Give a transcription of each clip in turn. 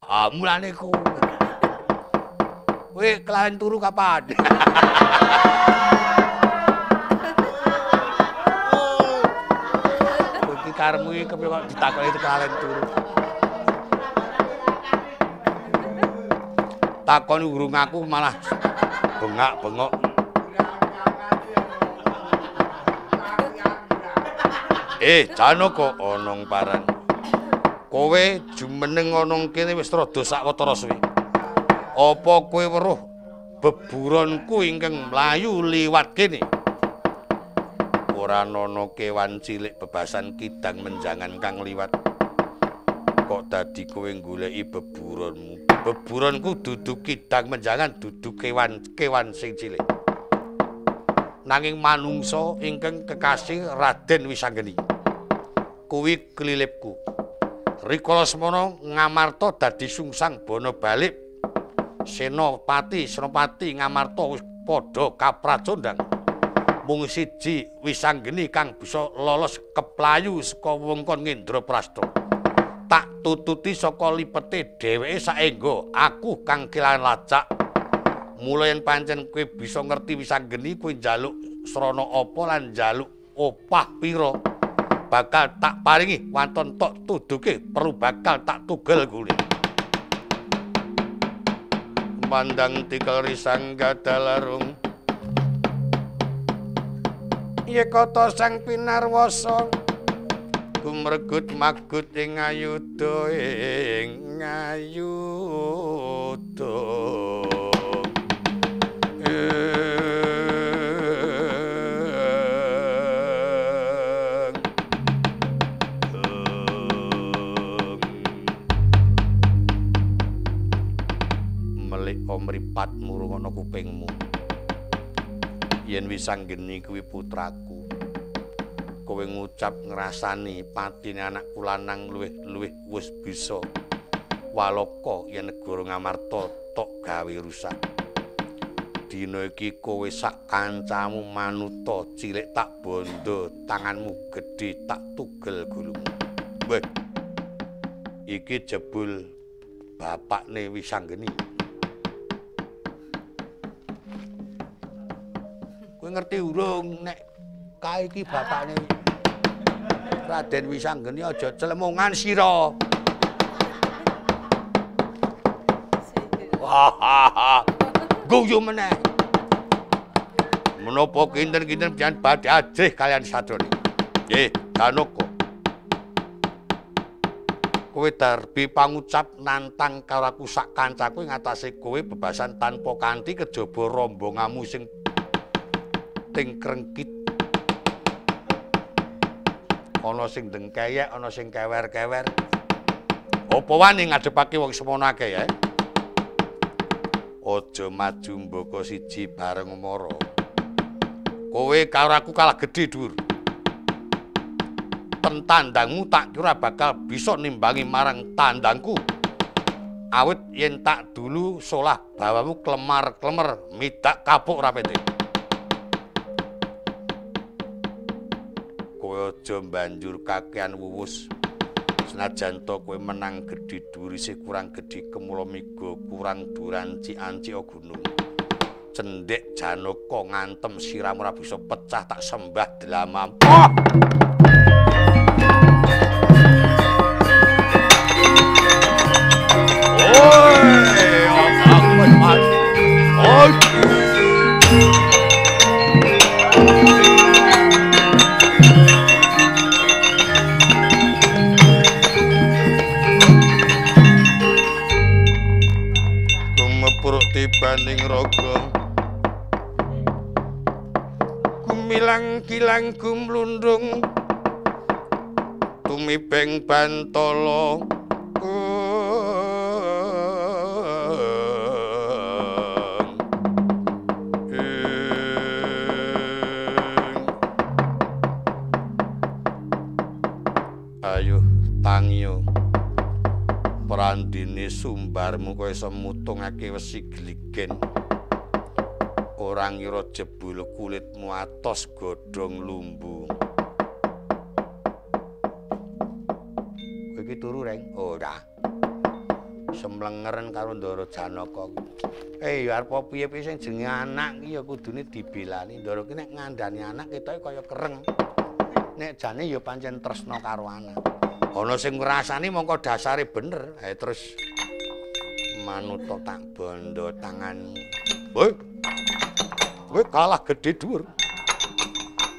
Ah, mulane ku. Kowe kelalen turu kapan? Kowe iki karepmu iki kepiye kok ditakoki kelalen turu. Takoni urung aku malah bengak-bengok. Janaka ana paran. Kowe jumeneng ana kene wis rada sawetara suwe. Apa kowe weruh beburonku ingkang mlayu liwat kene? Ora ana kewan cilik bebasan kidang menjangan kang liwat. Kok dadi kowe goleki beburonmu? Beburonku dudu kidang menjangan, dudu kewan-kewan sing cilik. Nanging manungsa ingkang kekasih Raden Wisanggeni. Kuwi kelilipku. Rikala semono Ngamarta dadi sungsang bana balik. Senopati Senopati Ngamarta wis padha kapracondang. Mung siji Wisanggeni kang bisa lolos keplayu saka wewengkon Ngendraprasta. Tak tututi saka lipete dheweke saengga aku kang kelangan lacak. Mula yen pancen kowe bisa ngerti Wisanggeni, kowe njaluk srana apa lan njaluk opah pira bakal tak paringi, wanton tok tuduke perlu bakal tak tugel gule. Pandang tikel risang gadalarung yekata sang pinarwasa gumregut magut ing ayuda ing ayuda. Melik mripatmu rungono kupingmu. Yen Wisanggeni kuwi putraku, kowe ngucap ngrasani patine anakku lanang luwih-luwih wis bisa walaka yen negara Ngamarta tok gawe rusak. Dina iki kowe sak kancamu manuta cilik tak bondo, tanganmu gedhe tak tugel gulumu. Weh, iki jebul bapakne Wisanggeni. Kowe ngerti urung nek kae iki bapakne Raden Wisanggeni? Aja celemongan sira. Wah, guyu meneh. Menapa kinten-kinten pian badhe ajrih kalian sadrone? Nggih, Janaka. Kowe darbi pangucap nantang karo aku sak kancaku ing atase kowe bebasan tanpa kanthi kejaba rombonganmu sing tingkrengkit. Ana sing dengkeyek, ana sing kewer-kewer. Apa wani ngadepake wong semono akeh ya? Aja maju mbaka siji bareng mara. Kowe karo aku kalah gedhe dhuwur. Ten tandangmu tak kira bakal bisa nimbangi marang tandangku. Awit yen tak dulu solah bawamu klemar-klemer midak kapuk rapete. Kowe aja banjur kakean wuwus. Senajan to kowe menang gedhe dhuwur isih kurang gedhe kemula miga kurang duran cianci gunung. Cendhek Janaka ngantem siramu ora bisa pecah tak sembah dlamam. Oh! Oi, Gumepruk tibaning raga. Gumilang gilang gumlundung tumibeng bantala. Ayo tangiyo. Prandine sumbarmu kowe iso mutungake wesi gligen. Ora ngira jebul kulitmu atos godhong lumbu. Kowe iki turu, Reng? Ora. Semlengeren karo Ndara Janaka. Ya arep piye-piye sing jenenge anak iki ya kudune dibelani. Ndara ki nek ngandani anak ketoke kaya kereng. Nek jane ya pancen tresna karo anak. Ana sing ngrasani mongko dasare bener. Ha terus manuta tak bondo tanganmu. Woi. Kowe kalah gedhe dhuwur.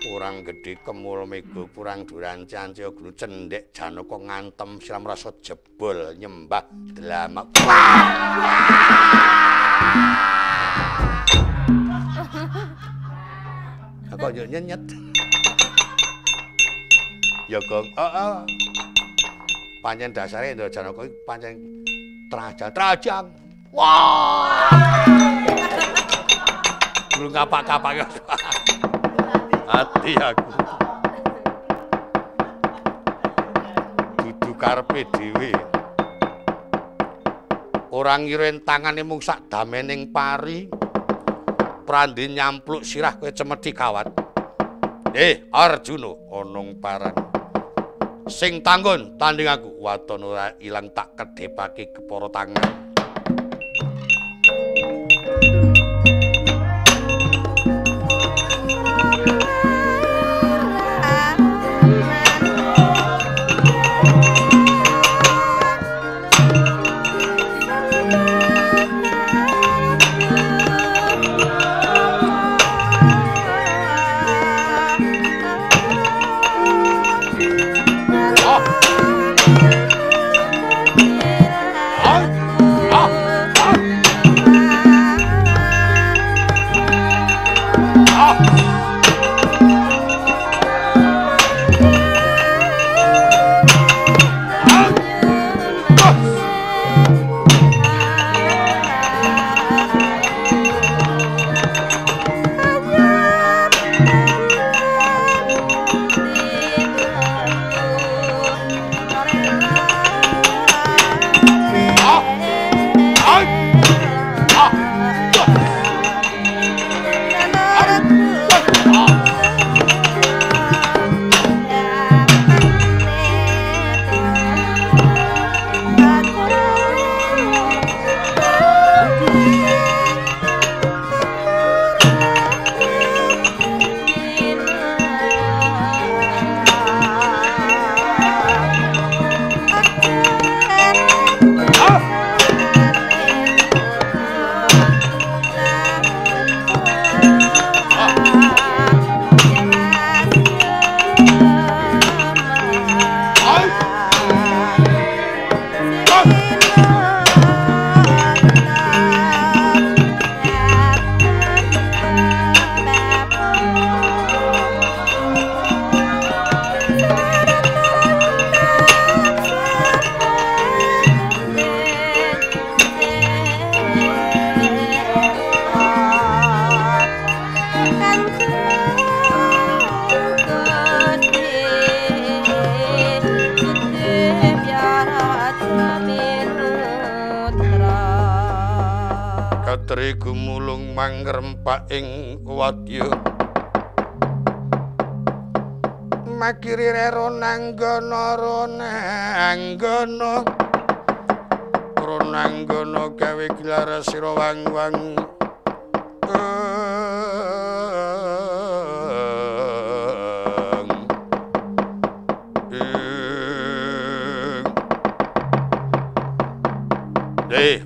Kurang gedhe kemul mega, kurang duranci-anci guru cendhek Janaka ngantem siram rasa jebol nyembah dlamak. Kok yo nyenyet. Ya Gong, heeh. Pancen dasare Ndara Janaka iki pancen trajang-trajang. Wah. Durung kapak-kapak. Ati aku. Dudu karepe dhewe. Ora ngira yen tangane mung sak damening pari. Prandi nyampluk sirah kowe cemeti kawat. Arjuna onong paran. Sing tanggon tanding aku waton ora ilang tak kedhepake kepara tangan. Katri gumulung mangrempak ing wadya. Makiri ronanggana ronanggana ronanggana gawe gelar sira wang-wang.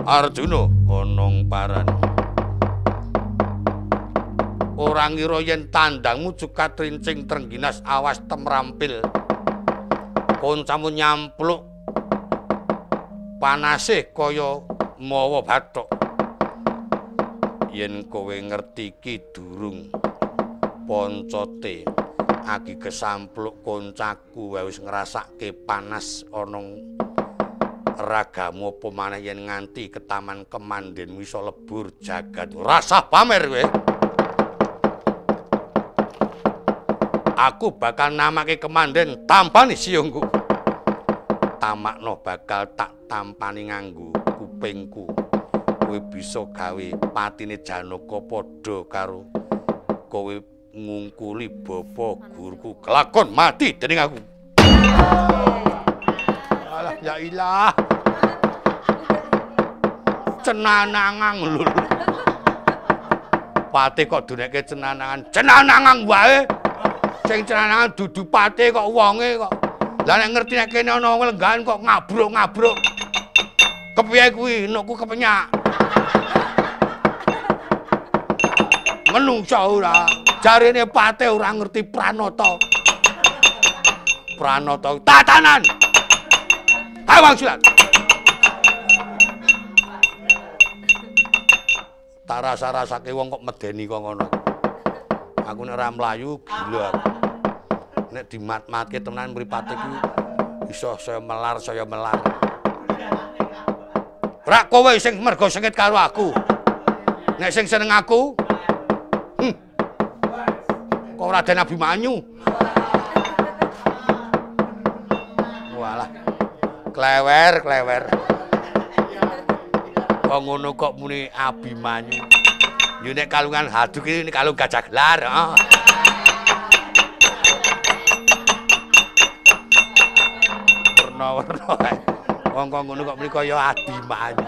Arjuna onong paran. Ora ngira yen tandangmu cukat rincing trengginas awas temrampil. Koncamu nyampluk panase kaya mawa bathok. Yen kowe ngerti ki durung poncote agi kesampluk koncaku wae wis ngrasake panas onong ragamu apa maneh yen nganti ketaman kemandenmu iso lebur jagat. Rasah pamer kowe. Aku bakal namake kemanden tampani siyungku. Tamakno bakal tak tampani nganggo kupingku. Kowe bisa gawe patine Janaka padha karo kowe ngungkuli bapa guruku kelakon mati dening aku. Alah ya ilah. Cenanangang lho. Patih kok dunekke cenanangan. Cenanangang wae. Sing cenanangan dudu patih kok wonge kok. Lah nek ngerti nek kene ana wong lenggahan kok ngabruk-ngabruk. Kepiye kuwi enukku kepenyak. Menungsa ora. Jarene patih ora ngerti pranata. Pranata tatanan. Ayo wangsulan. Tak rasa-rasake wong kok medeni kok ngono. Aku nek ora mlayu gila aku. Nek dimat-matke tenan mripate ku iso saya melar, saya melar. Rak kowe sing mergo sengit karo aku. Nek sing seneng aku, kok Raden Abimanyu. Walah. Klewer, klewer. Kok ngono kok muni Abimanyu. Yo nek kalungan haduk iki nek kalung gajah gelar, heeh. Werna-werna kae. Wong kok ngono kok muni kaya Abimanyu.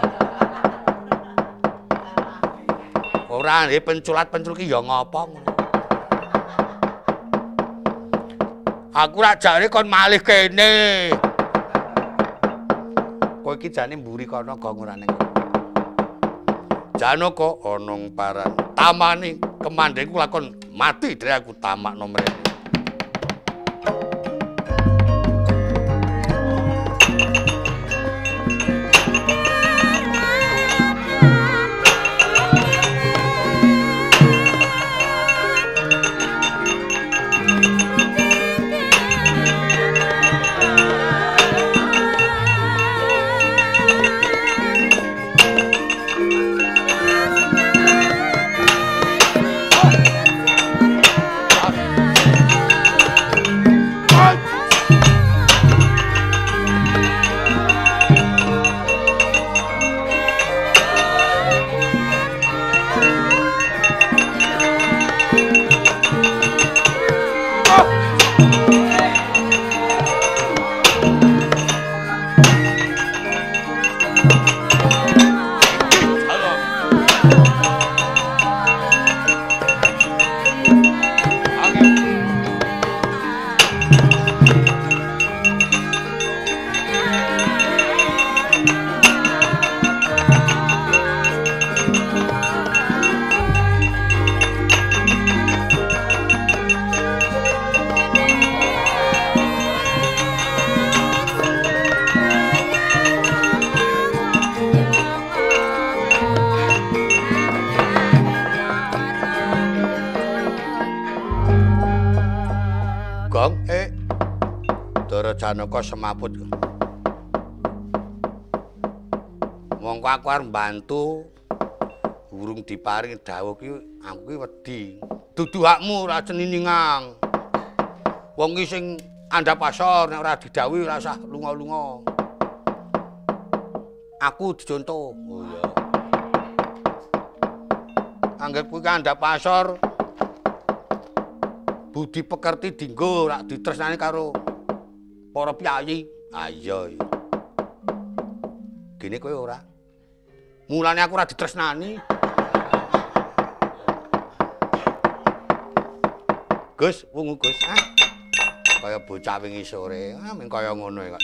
Ora nggih penculat-pencul ki ya ngapa ngono. Aku rak jare kon malih kene. Kowe iki jane mburi kono gong ora ning. Janaka ana paran tamane kemandheku lakon mati dhewe aku tamakno mrene. Janaka semaput. Mongko aku arep mbantu urung diparing dawuh ki aku ki wedi. Dudu hakmu ora ceniningang. Wong ki sing andhap asor nek ora didhawuhi ora usah lunga-lunga. Aku dicontoh. Oh iya. Anggep kuwi andhap asor budi pekerti dinggo rak ditresnani karo para piyayi. Ah iya. Gene kowe ora. Mulane aku ora ditresnani. Gus, wungu Gus. Ah. Kaya bocah wingi sore, ah mung kaya ngono kok.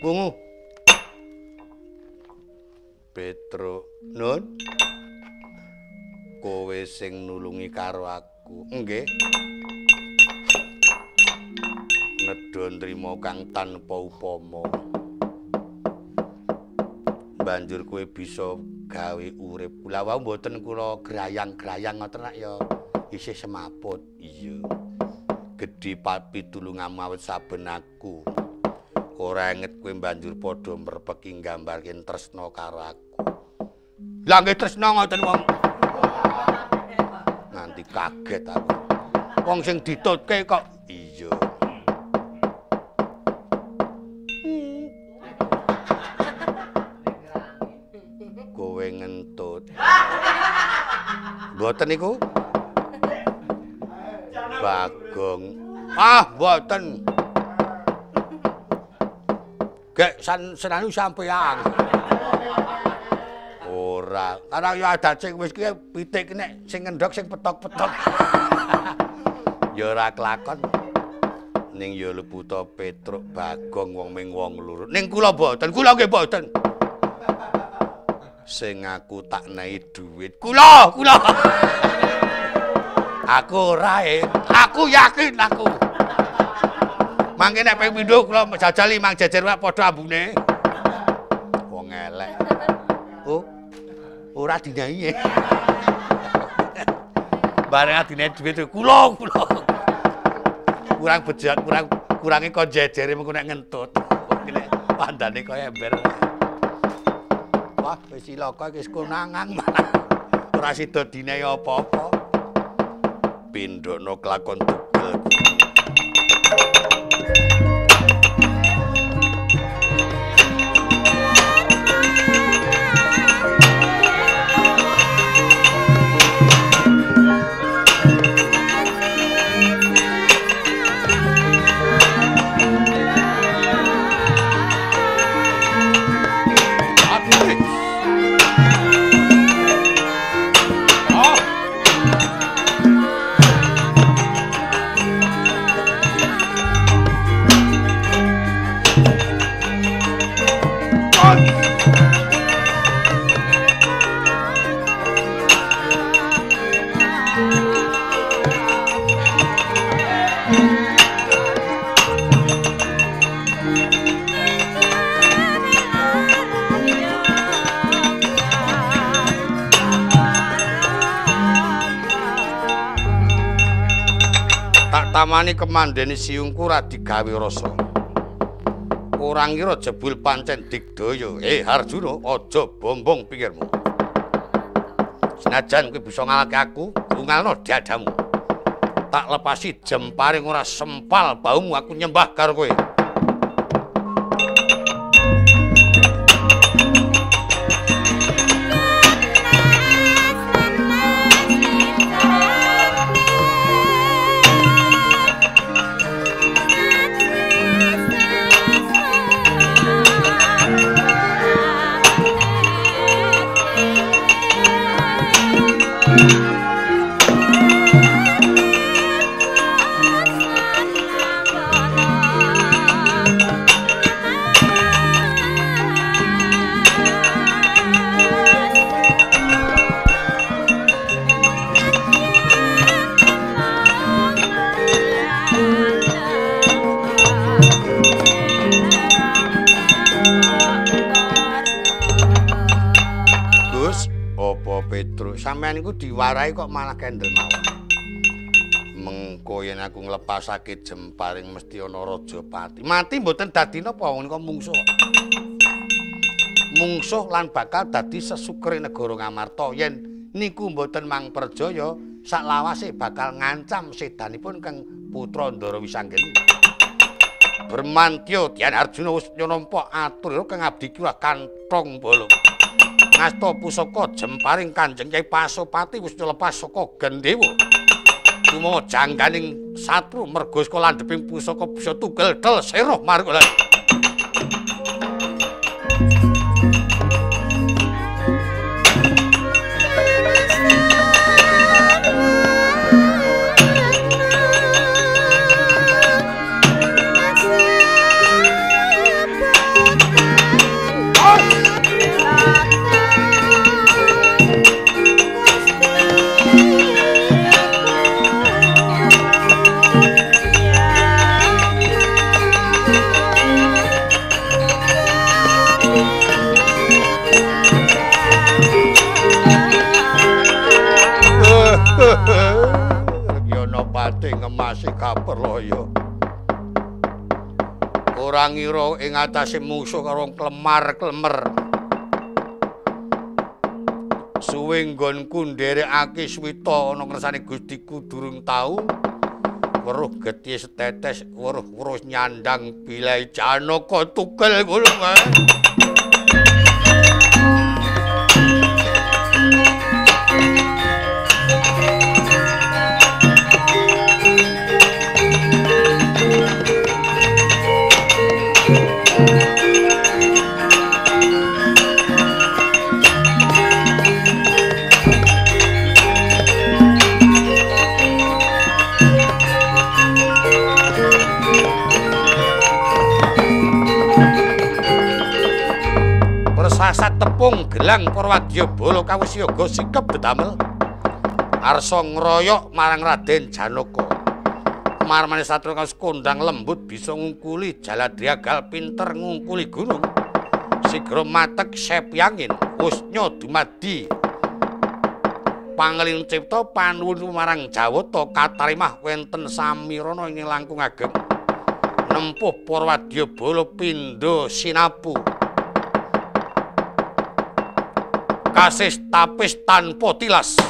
Wungu. Petro, Nun. Kowe sing nulungi karo aku. Nggih. Nedha nrima kang tanpa upama. Banjur kowe bisa gawe urip. Lah wau mboten kula grayang-grayang ngoten rak ya isih semaput. Iya. Gedhe pitulungamu awit saben aku. Ora enget kowe banjur padha mrepeki nggambarke tresna karo aku. Lah nggih tresna ngoten wong. Nganti kaget aku. Wong sing ditutke kok iya. Kowe ngentut. Mboten niku? Bagong. Ah, mboten. Gek senanu sampeyan. Ora, karena ya adat sing wis ki pitik nek sing ngendhog sing petok-petok. Ya ora kelakon. Ning ya luputa Petruk Bagong wong ming wong loro. Ning kula mboten, kula nggih mboten. Sing aku tak nehi dhuwit. Kula, kula. Aku ora, aku yakin aku. Mangke nek ping pindho kula jajal limang jejer wae padha ambune. Wong elek. Oh. Ora dinehi. Bareng adine dhuwit kula, kula. Kurang bejat, kurang kurange kon jejere mengko nek ngentut. Nek pandane kaya ember. Wah, wis cilaka iki wis konangan malah. Ora sida dinehi apa-apa. Pindhana kelakon tugel. Tamani kemandene siungku ora digawe rasa. Ora ngira jebul pancen digdaya. Harjuna, aja bombong pikirmu. Senajan kowe bisa ngalahke aku, ungalno dadamu. Tak lepasi jemparing ora sempal baumu, aku nyembah karo kowe. Sampeyan iku diwarahi kok malah kendel mawon. Mengko yen aku nglepasake jemparing mesti ana Rajapati. Mati mboten dadi napa wong nika mungsuh. Mungsuh lan bakal dadi sesukere negara Ngamarta. Yen niku mboten mangperjaya, saklawase bakal ngancam sedanipun Kang Putra Ndara Wisanggeni. Bermantya Dian Arjuna wis nampa atur kang abdi ki kantong bolong. Ngasta pusaka jemparing Kanjeng Kyai Pasopati wis lepas saka Gendewa. Tumawa jangganing satru mergo saka landheping pusaka bisa tugel del seroh marga. Pati ngemasi kaperloyo. Ora ngira ing atase mungsuh karo klemar-klemer. Suwe nggonku nderekake swita ana ngersane Gustiku durung tau weruh getih setetes, weruh-weruh nyandang bilai Janaka tugel ngono kae. Sasat tepung gelang para wadyabala kawis siaga sikep dedamel. Arsa ngroyok marang Raden Janaka. Marmane satria kawis kondang lembut bisa ngungkuli jaladriagal pinter ngungkuli gunung. Sigra matek sepyangin usnya dumadi. Pangeling cipta panuwun marang Jawata katarimah wenten samirana ing langkung ageng. Nempuh para wadyabala pindha sinapu. Kasis tapis tanpa tilas.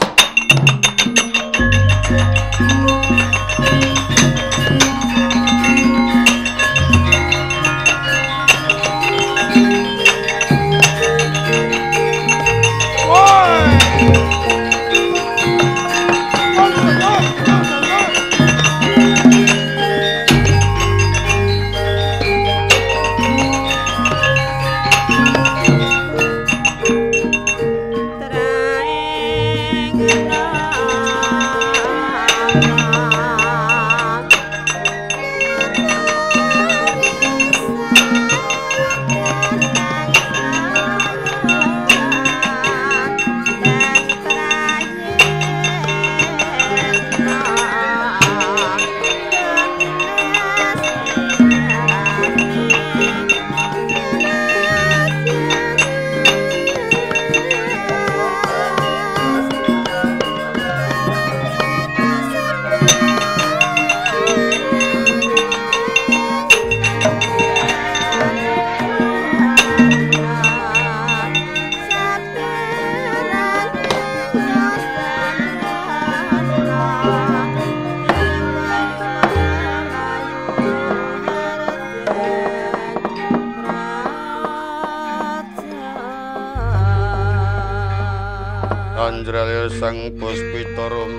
Anjralya sang puspitarum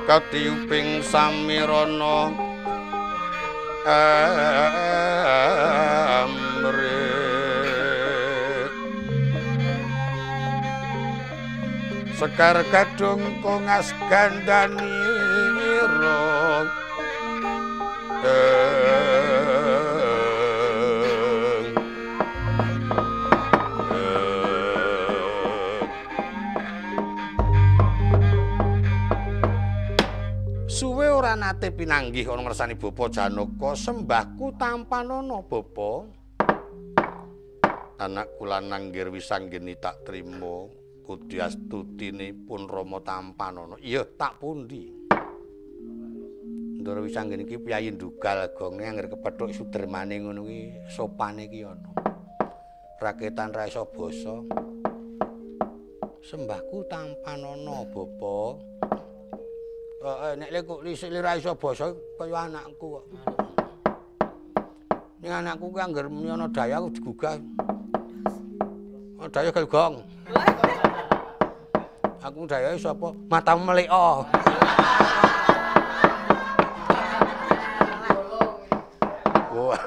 katiyuping samirana amri sekar kadung kongas gandanira suwe ora nate pinanggih ana ngersani Bapa Janaka, sembahku tampanana Bapa. Anakku lanang nggir wisanggeni tak trima, kudu astutinipun Rama tampanana. Iya, tak pundi. Ndara wisanggeni iki piyayi ndugal gonge angger kepethuk sudermane ngono kuwi sopane iki ana. Raketan ra iso basa. Sembahku tampanana Bapa. Nek le kok lisik ra iso basa kaya anakku kok. Ning anakku ki angger muni ana daya aku digugah. Ana daya gong. Aku dayae sapa? Matamu melika. Wah.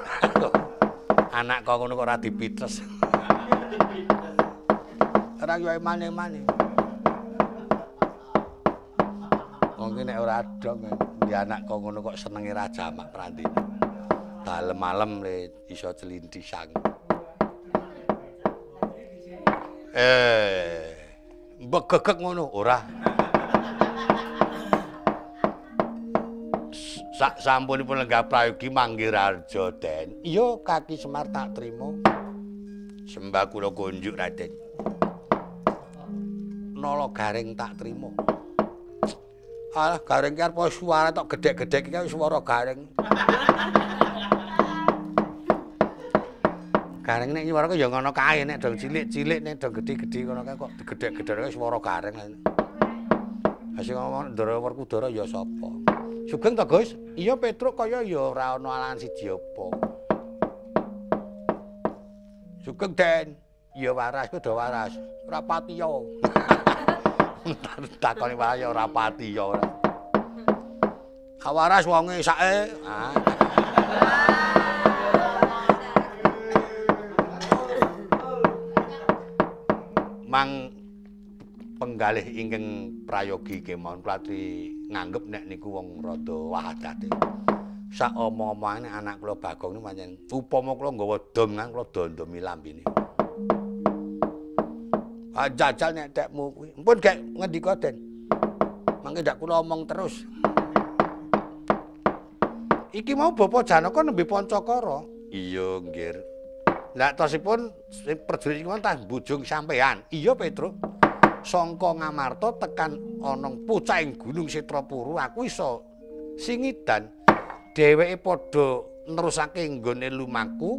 Anak kok ngono kok ora dipites. Ora yo emane-emane. Wong ki nek ora dong ndi anak kok ngono kok senenge ra jamak prantine. Dalem malem le iso celindisang. Mbegegeg ngono ora. Sak sampunipun lenggah prayogi manggih raja Den. Iya kaki Semar tak trima. Sembah kula kunjuk Raden. Nala garing tak trima. Alah garing ki arep suara tok gedhek-gedhek iki swara garing. Garing nek nyuwara ya ngono kae nek dong cilik-cilik nek dong gedhe-gedhe ngono kae kok digedhek-gedhek swara garing. Ha sing ngomong Ndara Werkudara ya sapa? Sugeng to, Gus? Iya Petruk kaya ya ora ana alangan siji apa. Sugeng Den. Iya waras kudu waras. Ora patiya. Takoni wae ora patiya ora. Awaras wonge sake. Ah. Mang penggalih ingkang prayogi kemawon kula nganggep nek niku wong rada wahadate. Sak omong-omongane anak kula Bagong niku pancen upama kula nggawa dom kan kula dondomi lambene. Ah jajal nek tekmu kuwi. Mpun gek ngendika Den. Mangke ndak kula omong terus. Iki mau Bapak Janaka nembe Pancakara. Iya, nggih. Lah tosipun prajurit iki tah mbujung sampean. Iya, Petruk. Sangka Ngamarta tekan ana pucaking Gunung Setrapuru aku iso singidan. Dheweke padha nerusake nggone lumaku,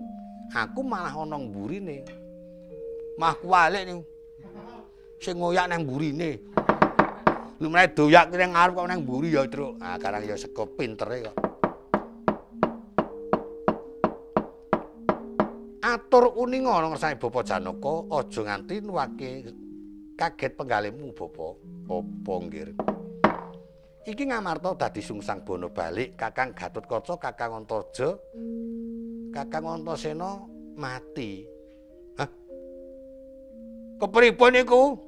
aku malah ana mburine. Mah kuwalik niku. Sing ngoyak nang mburine. Lumrahe doyak nang ngarep kok nang mburi ya, Truk. Ah, karang ya sego pintere kok. Atur uninga ana ngersane Bapak Janaka, aja nganti nuwake kaget penggalihmu, Bapak. Apa nggih? Iki Ngamarta dadi sungsang bono balik, Kakang Gatotkaca, Kakang Antarja, Kakang Antasena mati. Hah? Kepripun niku?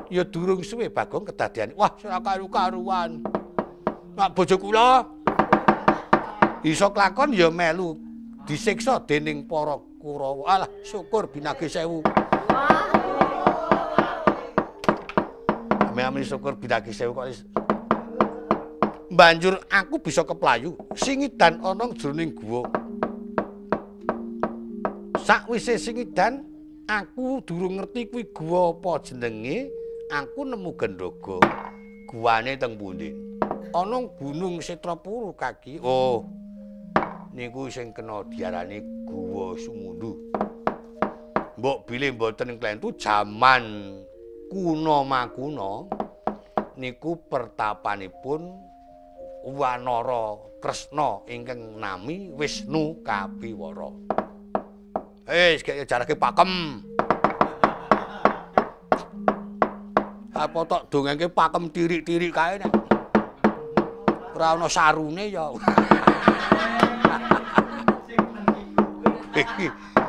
Ya durung suwe Bagong kedadian. Wah, ora karu-karuan. Mak bojo kula iso klakon ya melu disiksa dening para Kurawa. Alah, syukur binage sewu. Ame-ame syukur binage sewu kok. Banjur aku bisa keplayu singidan ana jroning guwa. Sakwise singidan aku durung ngerti kuwi guwa apa jenenge, aku nemu gendhoga. Guwane teng pundi? Ana Gunung Setrapuru kaki. Oh. Niku sing kena diarani Guwa Sumundu. Mbok bilih mboten klentu jaman kuno makuna niku pertapanipun Wanara Kresna ingkang nami Wisnu Kapiwara. Wis gek jarake pakem. Apa tok dongengke pakem tirik-tirik kae nek ora ana sarune ya.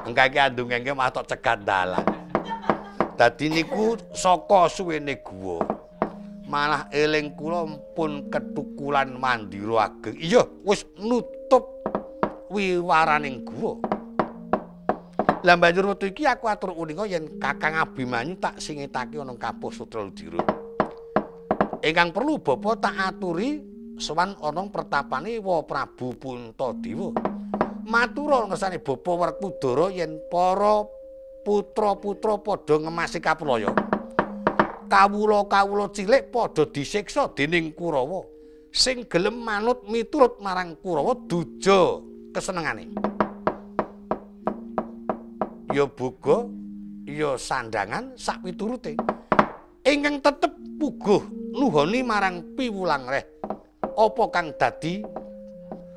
Engke iki andongengke mah tok cegat dalan. Dadi niku saka suwene guwa. Malah eling kula pun ketukulan mandira ageng. Iya, wis nutup wiwaraning guwa. Lah banjur wektu iki aku atur uninga yen Kakang Abimanyu tak singitake ana Kapuh Sutraludira. Ingkang perlu bapa tak aturi sowan ana pertapane Wa Prabu Puntadewa. Matura ngersane Bapa Werkudara yen para putra-putra padha ngemasi kapraya. Kawula-kawula cilik padha disiksa dening Kurawa. Sing gelem manut miturut marang Kurawa duja kesenengane. Ya boga, ya sandangan sak piturute. Ingkang tetep puguh nuhoni marang piwulang reh. Apa kang dadi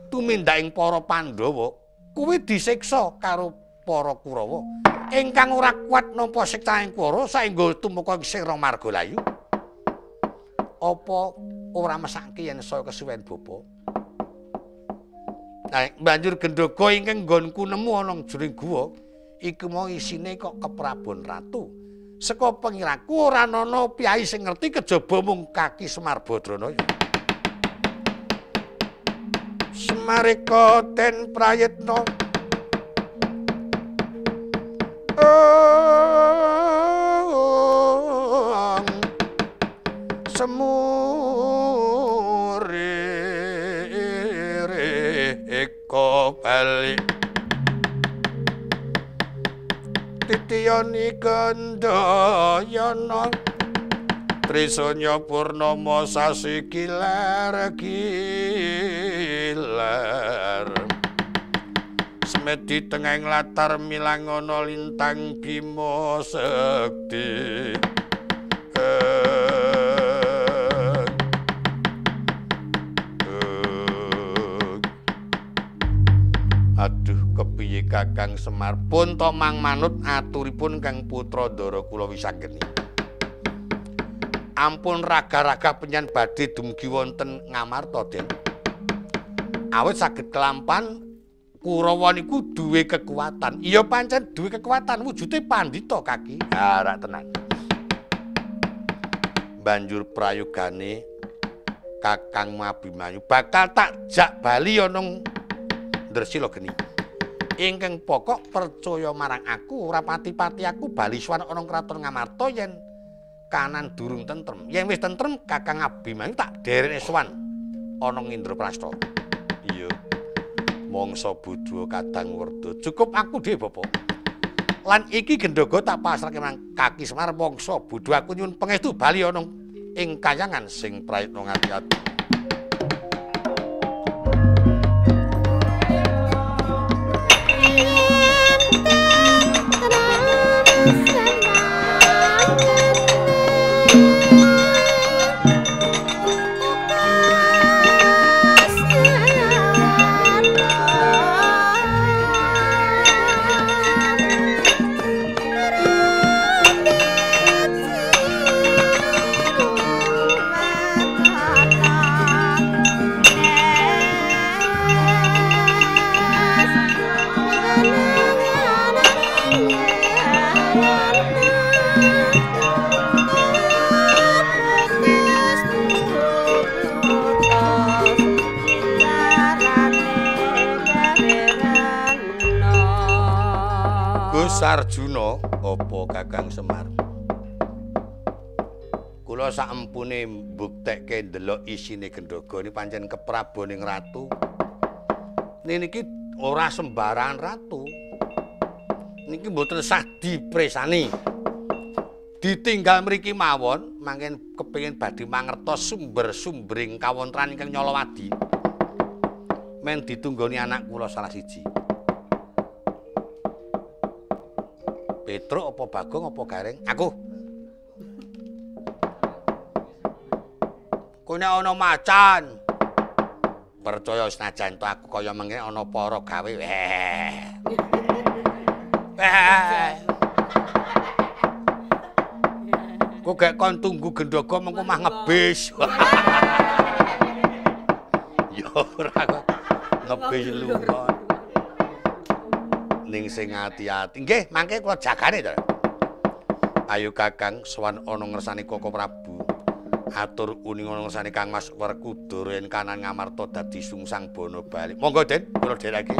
tumindaking para Pandhawa kuwi disiksa karo para Kurawa. Ingkang ora kuat nampa siksaning Kurawa saengga tumeka ing Sira Margalayu. Apa ora mesake yen saya kesuwen bapa? Nah, banjur gendhoga ingkang nggonku nemu ana jroning guwa iku mau isine kok keprabon ratu. Saka pengiraku ora ana piyai sing ngerti kejaba mung Kaki Semar Badranaya. Semareka den prayitna semure eko bali titiyani gandayana Trisanya purnama sasi gilar gilar Semedi tengahing latar milangono lintang Bima Sekti. Aduh kepiye Kakang Semar pun to mang manut aturipun Kang Putra Ndara kula wisanggeni. Ampun raga-raga penyan badhe dumugi wonten Ngamarta Den. Awit saged kelampan Kurawa niku duwe kekuatan. Iya pancen duwe kekuatan wujude pandhita kaki. Ha rak tenan. Banjur prayogane Kakang Abimanyu bakal tak jak bali ana Ndresila geni. Ingkang pokok percaya marang aku, ora pati-pati aku bali sowan ana kraton Ngamarta yen kanan durung tentrem. Yen wis tentrem Kakang Abimanyu tak derekne sowan ana Indraprasta. Iya. Mangsa bodho kadang werda. Cukup aku dhewe, Bapak. Lan iki gendhoga tak pasrahke marang Kaki Semar mangsa bodho aku nyuwun pangestu bali ana ing kayangan sing prayitna ngati-ati. Arjuna, apa Kakang Semar? Kula saempune mbuktekke ndelok isine gendhoga ini pancen kepraboning ratu. Niki ora sembarangan ratu. Niki mboten sah dipresani. Ditinggal mriki mawon, mangken kepengin badhe mangertos sumber-sumbering kawontenan ingkang Nyalawadi. Men ditunggoni anak kula salah siji. Petruk apa Bagong apa Gareng? Aku. Kowe nek ana macan. Percaya senajan to aku kaya mengene ana para gawe. Kok gek kon tunggu gendhoga mengko mah ngebis. Ya ora kok ngebis lunga. Ning sing ati-ati. Nggih, mangke kula jagane to. Ayo Kakang sowan ana ngersane Koko Prabu. Atur uning ana ngersane Kang Mas Werkudara yen kanan Ngamarta dadi sungsang bono bali. Monggo Den, kula dhereke.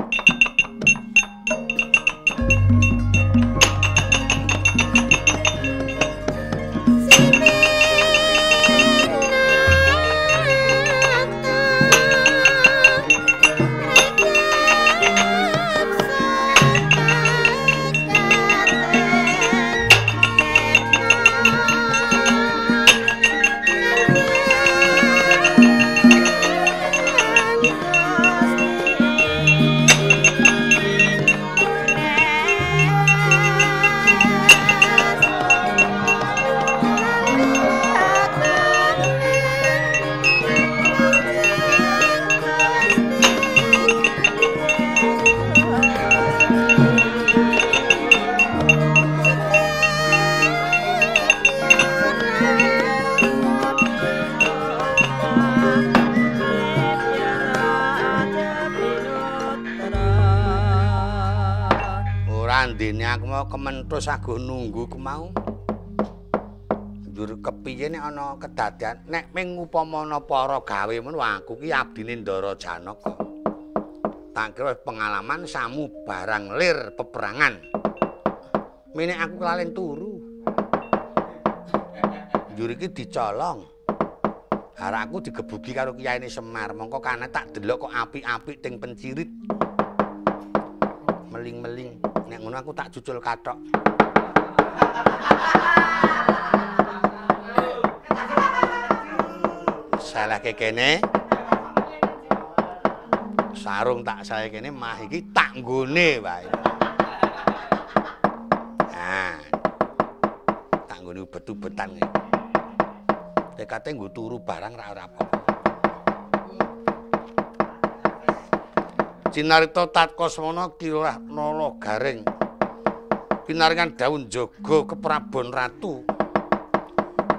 Andene aku mau kementhus aguh nunggu ku mau. Njur kepiye nek ana kedadean nek ming upama ana para gawe ngono aku ki abdine Ndara Janaka. Tak kira pengalaman samu barang lir peperangan. Mene aku kelalen turu. Njur iki dicolong. Harak aku digebuki karo kiyaine Semar, mongko kana tak delok kok apik-apik ting pencirit. Meling-meling. Nek ngono aku tak cucul kathok. Salahke kene. Sarung tak sae kene mah iki tak nggone wae. Nah. Tak nggone ubet-ubetan iki. Tekate nggo turu barang ra ora apa-apa. Cinarita Tatkasmana Ki Lurah Nala Gareng pinaringan dawuh njaga keprabon ratu.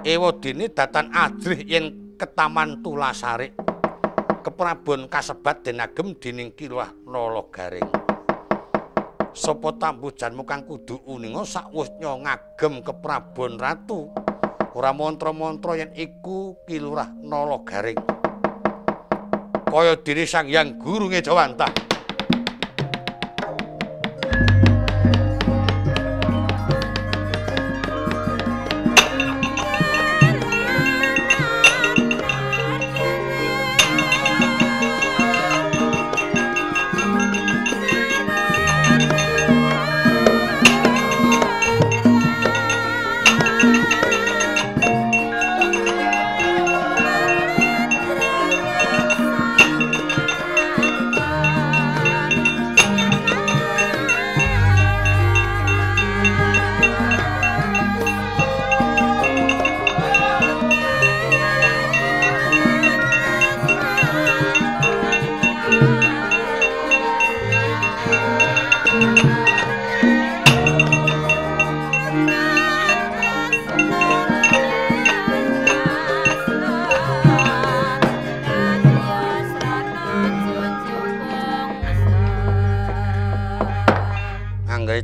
Ewadene datan ajrih yen ketaman Tulasarik. Keprabon kasebat den agem dening Ki Lurah Nala Gareng. Sapa tambuh janmu kang kudu uninga sakwusnya ngagem keprabon ratu. Ora mantra-mantra yen iku Ki Lurah Nala Gareng. Kaya dene Sang Hyang Guru Ngejawantah.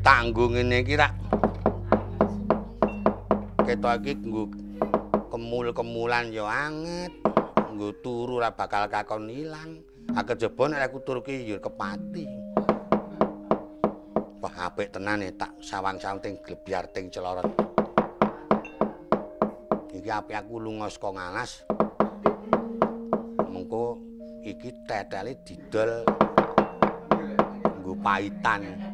Tanggung ngene iki rak ketok iki nggo kemul-kemulan ya anget, nggo turu ora bakal kakon ilang. Kejaba nek aku turu ki ya kepati. Wah apik tenan e tak sawang-sawang ting glebyar ting celorot. Iki apik aku lunga saka ngalas. Mengko iki tetele didol nggo paitan.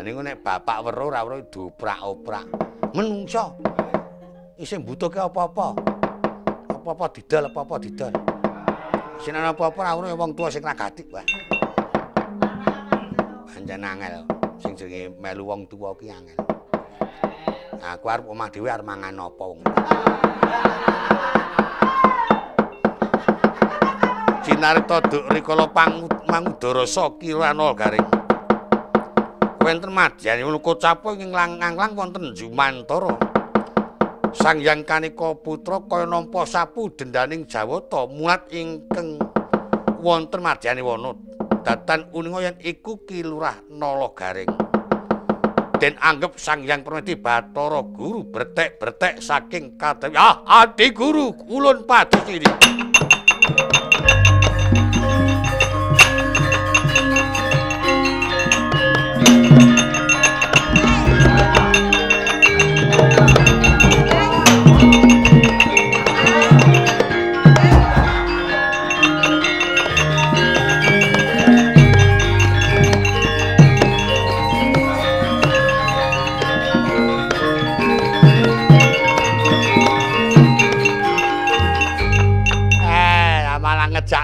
Niku nek bapak weruh ora weruh dioprak-oprak. Menungso isih mbutuhke apa-apa. Apa-apa didol, apa-apa didol. Sing ana apa-apa ora weruh wong tuwa sing ragati. Wah. Pancen angel sing jenenge melu wong tuwa ki angel. Aku arep omah dhewe arep mangan apa wong. Cinarita duk rikala mangudarasa Kirana Garing. Wonten madyanipun kocapa ing langlang wonten Jumantara. Sang Hyang Kanika Putra kaya nampa sapu dendaning Jawata mulat ingkang wonten madyane wana. Datan uninga yen iku Ki Lurah Nala Garing. Den anggep Sang Hyang Permedi Bathara Guru bertek-bertek saking kadewi. Ah, Adi Guru ulun pados ini.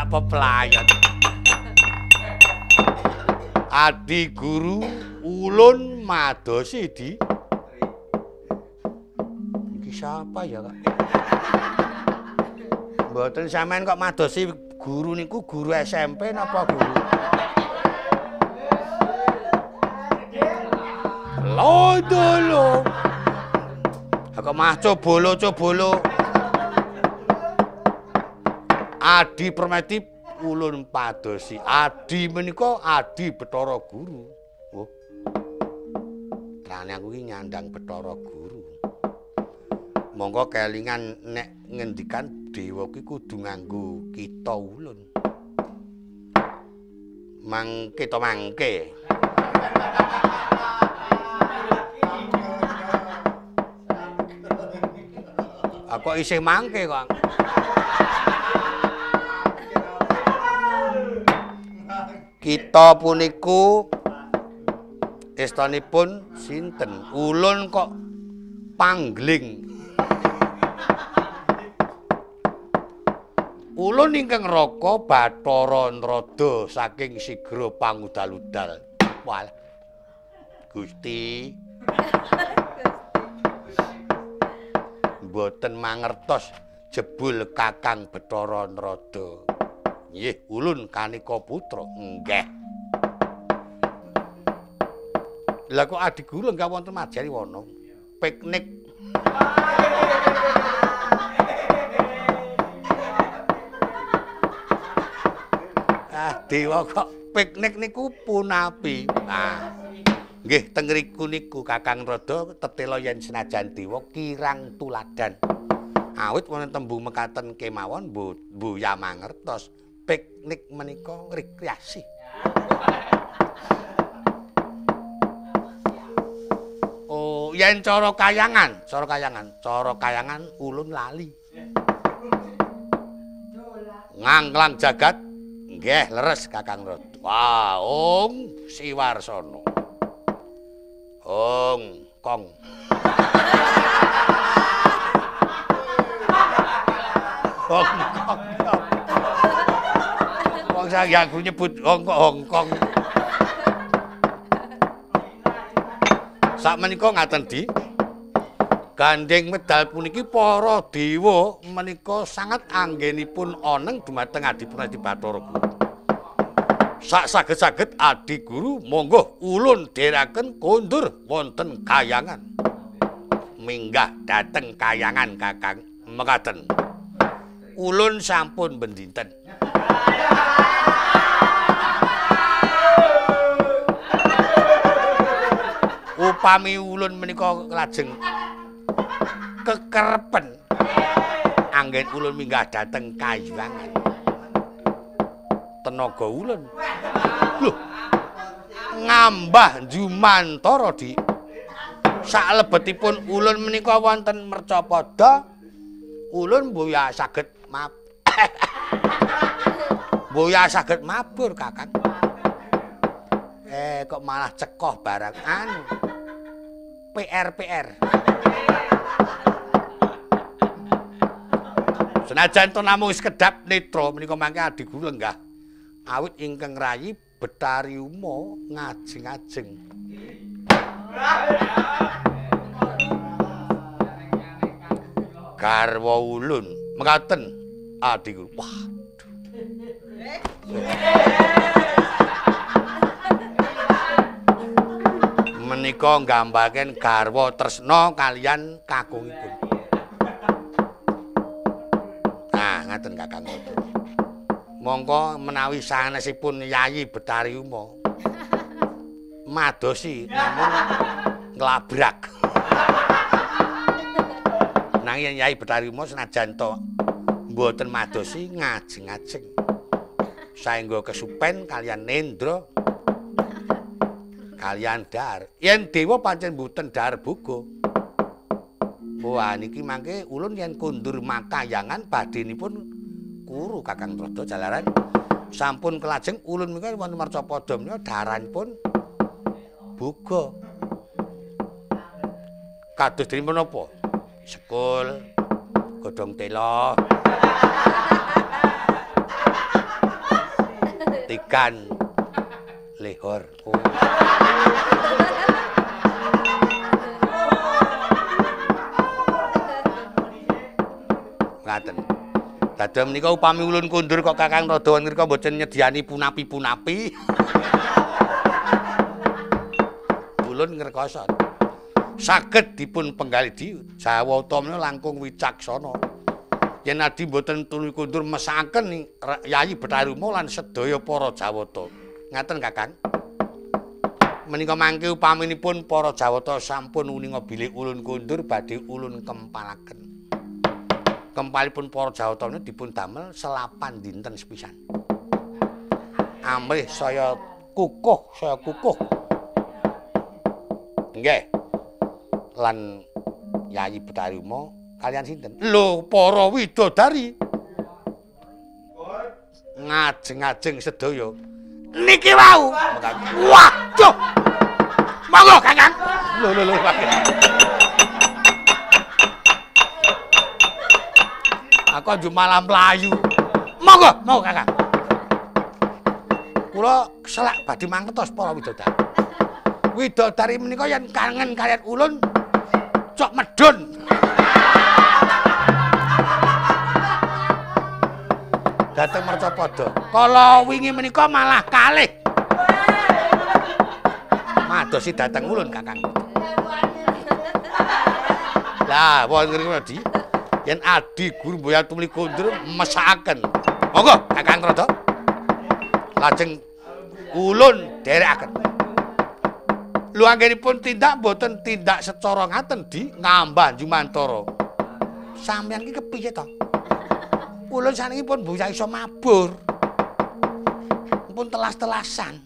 Peplayon. Adi Guru ulun madosi di. Iki siapa ya, Kak? Mboten sampean kok madosi guru niku guru SMP napa guru? Lho lho. Kok mah cobolo-cobolo. Adi Permeti ulun padosi. Adi menika Adi Bathara Guru. Oh. Trane aku iki nyandang Bathara Guru. Monggo kelingan nek ngendikan dewa ki kudu nganggo kita ulun. Mangke to mangke. Aku isih mangke kok. Kita puniku istanipun sinten? Ulun kok panggling. Ulun ingkang raka Bathara Narada saking sigra pangudal-udal. Walah. Gusti. Mboten mangertos jebul Kakang Bathara Narada. Nggih, ulun Kanika Putra. Nggih. Lah kok Adi Guru enggak wonten majari wana. Piknik. Ah, dewa kok piknik niku punapi. Nah. Nggih, teng ngriku niku Kakang Rada tetela yen senajan dewa kirang tuladan. Awit wonten tembung mekaten kemawon mboya mangertos piknik menika rekreasi. Oh, yen cara kayangan, cara kayangan ulun lali. Nganglang jagat nggih leres Kakang Rada. Wah, Ong Siwarsana. Ong Kong. Hong Kong. Wong saya aku nyebut Hong kok Hong Kong. Sakmenika ngaten di gandeng medal puniki para dewa menika sangat anggenipun oneng dumateng Adi Bathara Guru. Sak saged-saged Adi Guru monggo ulun dherekaken kondur wonten kayangan. Minggah dhateng kayangan Kakang mekaten. Ulun sampun bendinten. Upami ulun menika lajeng kekerepen anggen ulun minggah dhateng kayangan. Tenaga ulun. Loh. Ngambah jumantara di saklebetipun ulun menika wonten mercapada ulun mboya saged mab. Mboya saged mabur Kakang. Kok malah cekoh barang anu. PR. Senajan to namung sekedap netra menika mangke Adi Guru lenggah. Awit ingkang rayi Betari Uma ngajeng-ajeng. Garwa ulun mekaten Adi Guru. Wah. Menika nggambaraken garwa tresna kaliyan kakungipun. Nah, ngaten Kakang. Mongko menawi sanesipun Yayi Betari Uma madosi namung nglabrak. Nanging Yayi Betari Uma senajan to mboten madosi ngajeng-ajeng. Saengga kesupen kaliyan nendra kaliyan dhahar. Yen dewa pancen mboten dhahar boga. Wah niki mangke ulun yen kondur makayangan badhenipun kuru Kakang Trada jalaran sampun kelajeng ulun menika wonten marcapada menika dhaharanipun boga. Kados dene menapa? Sekul, godhong tela, tikan lehor. Oh. Ngaten. Dados menika upami ulun kondur kok Kakang Rada ngrika mboten nyediani punapi-punapi. Ulun ngrekoso. Saged dipun penggalih di Jawata menika langkung wicaksana. Yen adi mboten tuluy kondur mesakaken Yayi Betari Uma lan sedaya para Jawata. Ngaten Kakang. Menika mangke upaminipun para Jawata sampun uninga bilih ulun kondur badhe ulun kempalaken. Kempalipun para Jawata menika dipun damel selapan dinten sepisan. Amrih saya kukuh, saya kukuh. Nggih. Lan Yayi Betari Uma kaliyan sinten? Lho, para widodari. Ngajeng-ajeng sedaya. Niki wau. Waduh. Monggo Kakang. Lho lho lho. Aku njuk malah mlayu. Monggo, monggo Kakang. Kula selak badhe mangertos para widodari. Widodari menika yen kangen kaliyan ulun cok medhun. Dateng Mercapada. Kala wingi menika malah kalih. Madosi dateng ulun Kakang. Lah, wonten ngriki di yen Adi Guru mboya tumuli kondur mesakaken. Monggo Kakang Trada. Lajeng ulun dherekaken. Lho anggenipun tindak mboten tindak secara ngaten di ngambah jumantara. Sampeyan iki kepiye to? Ulun saniki pun bocah iso mabur. Pun telas-telasan.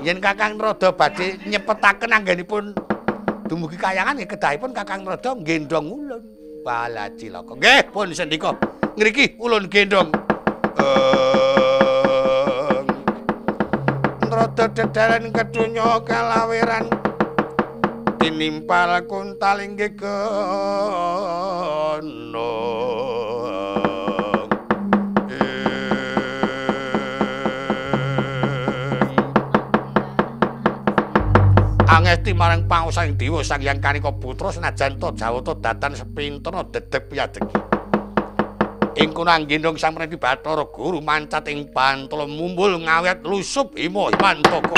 Yen Kakang Narada badhe nyepetaken anggenipun dumugi kayangan nggih kedahipun Kakang Narada nggendhong ulun. Walah cilaka. Nggih, pun sendika. Ngriki ulun gendhong. Narada dedaren kedonya kalawiran tinimpal kuntal inggih gunung. Angesti marang pangusaing dewa Sang Hyang Kanika Putra senajan ta Jawata datan sepintana dedeg piyadegi. Ing kono anggendhong Sang Pramesti Bathara Guru mancat ing pantala mumbul ngawet lusup hima himantaka.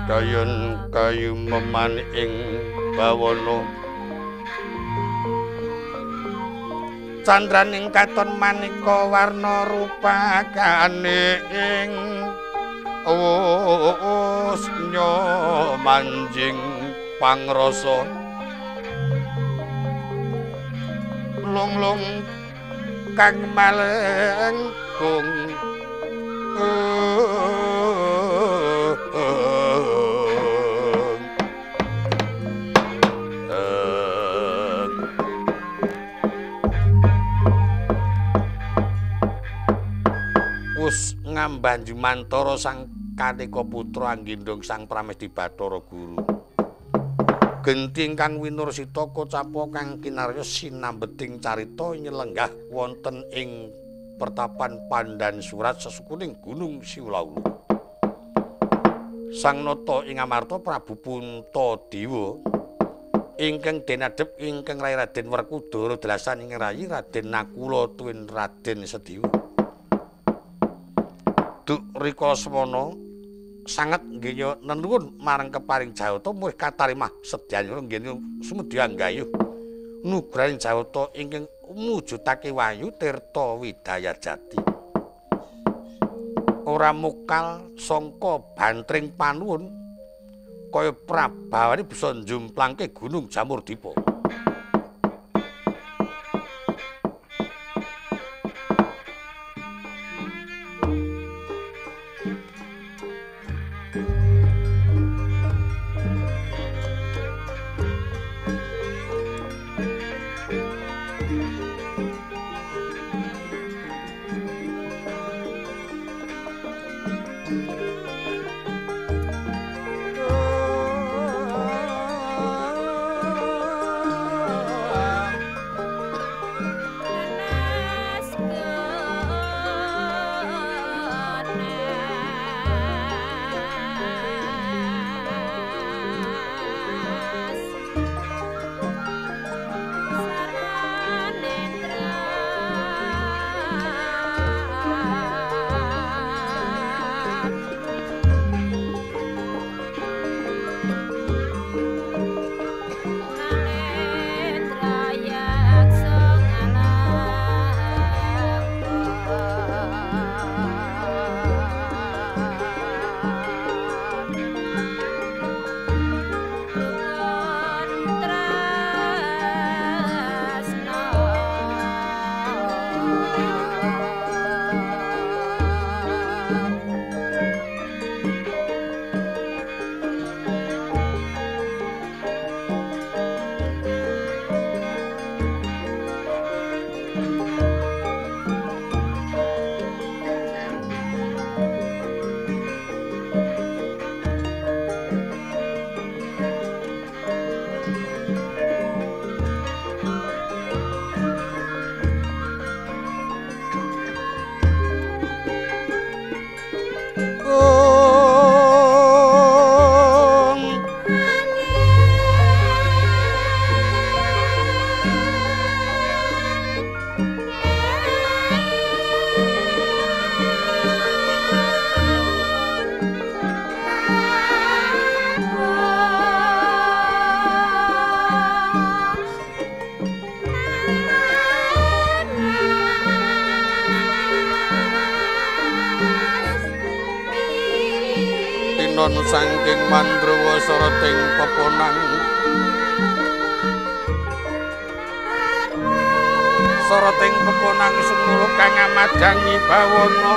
Kayun kayu meman ing bawana candraning katon maneka warna rupakane ing usnya manjing pangrasa lunglung kang malengkung. Wus ngambanju mantara Sang Kanika Putra anggendhong Sang Pramesti Bathara Guru. Genti ingkang winursita kocapa kang kinarya sinambeting carita nyelenggah wonten ing pertapan Pandan Surat sesukuning Gunung Siwulaulu. Sang Nata ing Amarta Prabu Puntadewa ingkang denadhep ingkang rayi Raden Werkudara delasan ing rayi Raden Nakula tuwin Raden Sediwa. Duk rikala semana sanget nggenya nenuwun marang keparing Jawata murih katarimah sedyanipun nggenya sumedya nggayuh nugraning Jawata ingkang mujudake wahyu tirta widayajati. Ora mokal sangka bantring panuwun kaya prabawane bisa njumplangke Gunung Jamurdipa. Katon saking Mandrawa soroting peponang. Soroting peponang sumuluh kang amadangi bawana.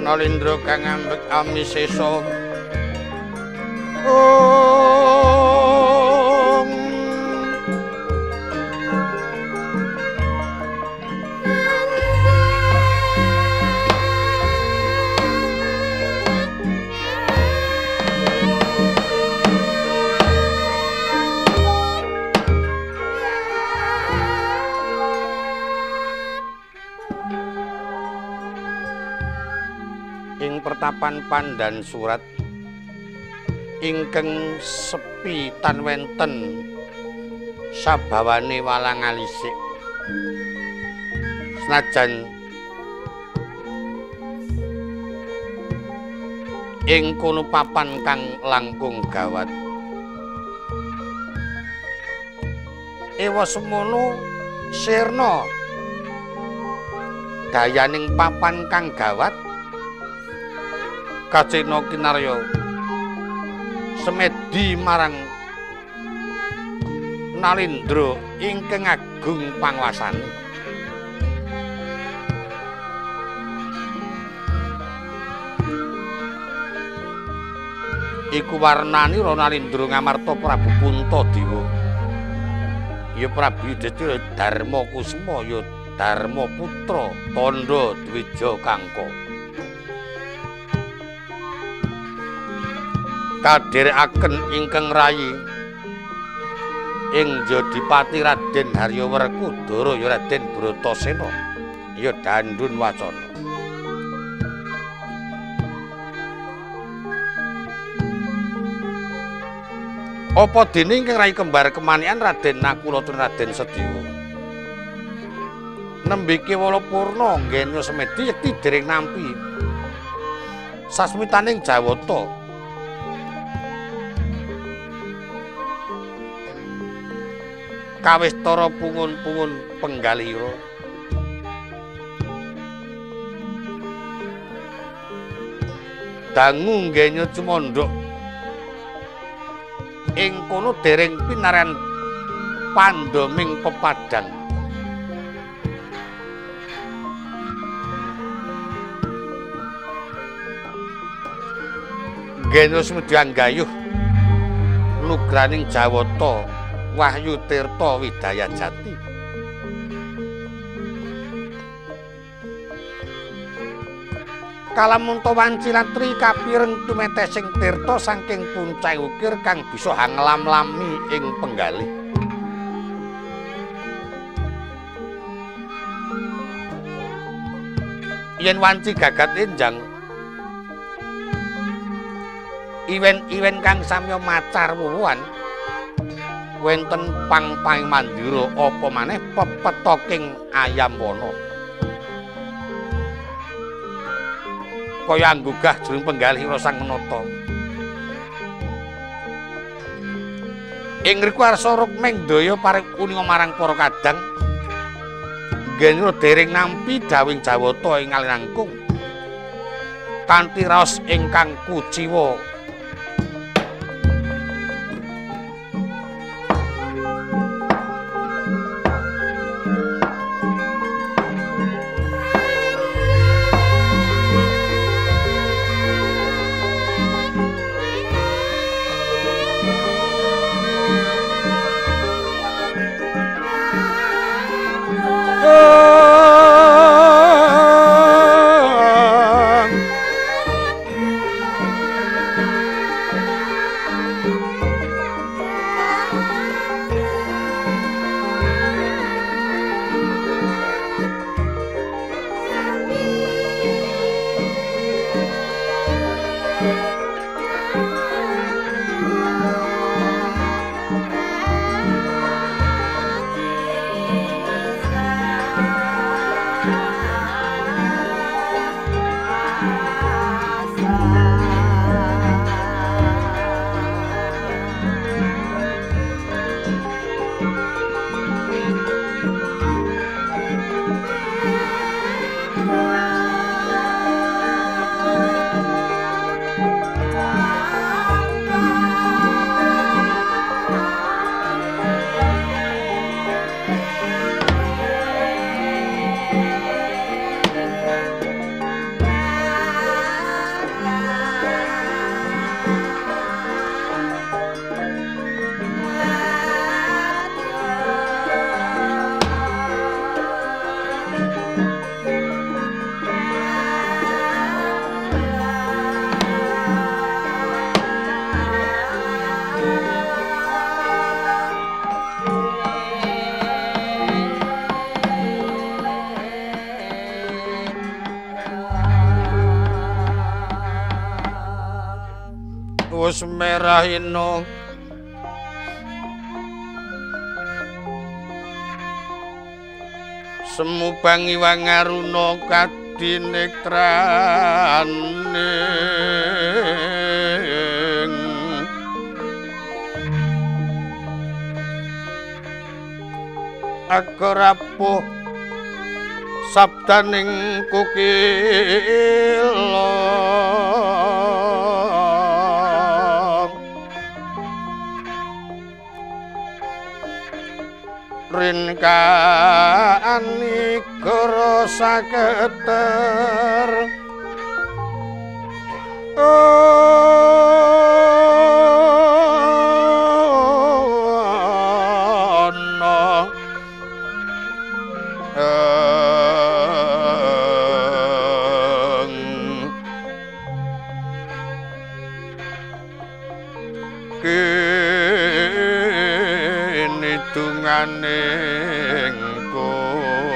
Nalindra kang ambek amisesa. Ing pertapan Pandan Surat ingkang sepi tan wenten sabawane walang alisik, senajan ing kono papan kang langkung gawat. Ewa semono sirna dayaning papan kang gawat kacena kinarya semedi marang Nalindra ingkang agung panguwasane. Iku warnanira Nalindra ngamarta Prabu Puntadewa. Ya Prabu Yudhistira Darma Kusuma ya Darma Putra tandha Dwija Kangka. Kadherekaken ingkang rayi ing Jodipati Raden Harya Werkudara ya Raden Bratasena ya Dandun Wacana. Apa dene ingkang rayi kembar kemanikan Raden Nakula tur Raden Sediwa nembe kewala purna nggene semedi yekti dereng nampi sasmitaning Jawata. Kawistara pungun-pungun penggalira. Dangu nggenya cumandhuk ing kono dereng pinaran pandhoming pepadang. Nggenya semedi anggayuh lugraning Jawata Wahyu Tirta Widaya Jati. Kalamunta wanci latri kapireng tumetesing tirta saking puncak ukir kang bisa hanglam-lami ing penggalih. Yen wanci gagat enjang iwen-iwen kang samya macar wuwuhan wenten pang-pang mandira apa maneh pepetoking ayam wana kaya anggugah jroning penggalih Sang Menata. Ing ngriku arsa Rukming Daya paring uninga marang para kadang Gendra dereng nampi dawing Jawata ing alinangkung kanthi raos ingkang kuciwa. Wus merah ino semu bangi wangaruna kadinetraning aku rapuh sabdaning kukila rinkaani goro saketer ana kene dungane engkung.